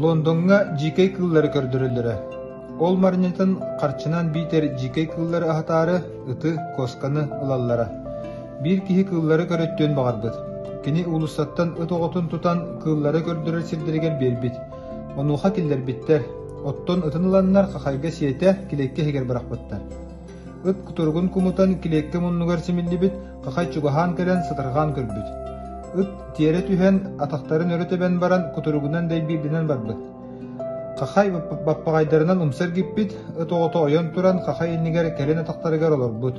Лондоҥҥа дьиикэй кыыллары көрдөрөллөрө. Ол марньатын харчынан биитэр дьиикэй кыыллары аһатаары ыты, куосканы ылаллара. Биир киһи кыыллары көрөттүөн баҕарбыт. Кини уулуссаттан ыт оҕотун тутан кыыллары көрдөрөр сирдэригэр биэрбит. Онуоха киллэрбиттэр. Оттон ытын ыланнар хахайга сиэтэ, килиэккэ иһигэр бырахпыттар. Ыт кутуругун кумутан килиэккэ муннугар симиллибит, хахай чугаһаан кэлэн сытырҕаан көрбүт. Ыт тиэрэ түһэн, атахтарын өрө тэбэн баран кутуругунан дэйбиирдэнэн барбыт. Хахай баппаҕайдарынан умса эргиппит, ыт оҕото ойон туран хахай иннигэр кэлин атахтарыгар олорбут.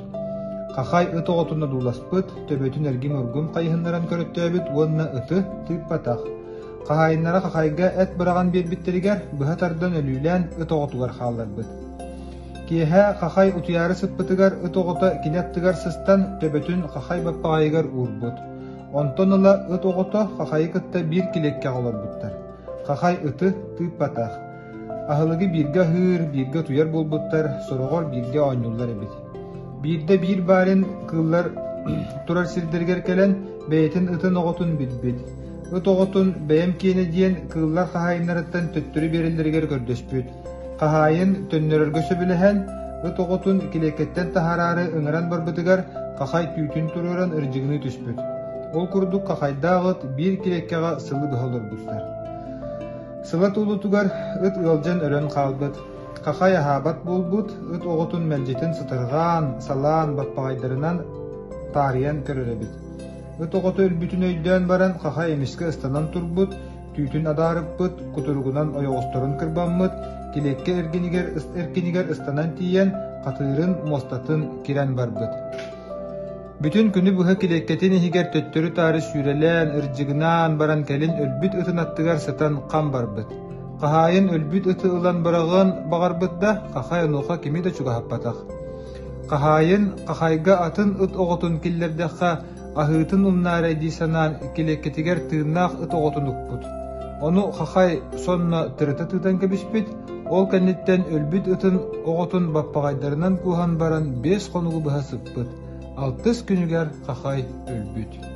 Хахай ыт оҕотун одууласпыт, төбөтүн эргим-ургум хайыһыннаран көрөттөөбүт уонна ыты тыыппатах. Хаһаайыннара хахайга эт быраҕан биэрбиттэригэр быһа тардан өлүүлээн ыт оҕотугар хаалларбыт. Киэһэ хахай утуйаары сыппытыгар ыт оҕото кини аттыгар сыстан төбөтүн хахай баппаҕайыгар уурбут. Онтон ыла ыт оҕото хахайы кытта биир килиэккэҕэ олорбуттар. Хахай ыты тыыппатах. Аһылыгы бииргэ аһыыр, бииргэ утуйар буолбуттар, сороҕор бииргэ оонньууллар эбит. Биирдэ биир барин кыыллар турар сирдэригэр кэлэн бэйэтин ытын оҕотун билбит. Ыт оҕотун бэйэм киэнэ диэн кыыллар хаһаайыннарыттан төттөрү биэрэллэригэр көрдөспүт. Хаһаайын төннөрөргө сөбүлэһэн, ыт оҕотун килиэккэттэн таһаараары ыҥыран барбытыгар хахай түүтүн туруоран ырдьыгыныы түспүт. Ол курдук хахайдаах ыт биир килиэккэҕэ сылы быһа олорбуттар. Сыла туолуутугар ыт ыалдьан өлөн хаалбыт. Хахай аһаабат буолбут, ыт оҕотун мэлдьитин сытырҕаан, салаан, баппаҕайдарынан таарыйан көрөр эбит. Ыт оҕото өлбүтүн өйдөөн баран, хахай эмискэ ыстанан турбут, түүтүн адаарыппыт, кутуругунан ойоҕосторун кырбаммыт, килиэккэ эргинигэр, эркинигэр ыстанан тиийэн, хатыырын, муостатын кирэн барбыт. Бүтүн күнү быһа килиэккэтин иһигэр төттөрү-таары сүүрэлээн, ырдьыгынаан баран кэлин өлбүт ытын аттыгар сытан хам барбыт. Хаһаайын өлбүт ыты ылан быраҕыан баҕарбыт да, хахай онуоха кими да чугаһаппатах. Хаһаайын хахайга атын ыт оҕотун киллэрдэххэ, аһыытын умнаарай дии санаан килиэккэтигэр тыыннаах ыт оҕотун укпут. Ону хахай сонно тырыта тыытан кэбиспит, ол кэнниттэн өлбүт ытын оҕотун баппаҕайдарынан кууһан баран 5 хонугу быһа сыппыт. Алтыс күнүгэр хахай өлбүт.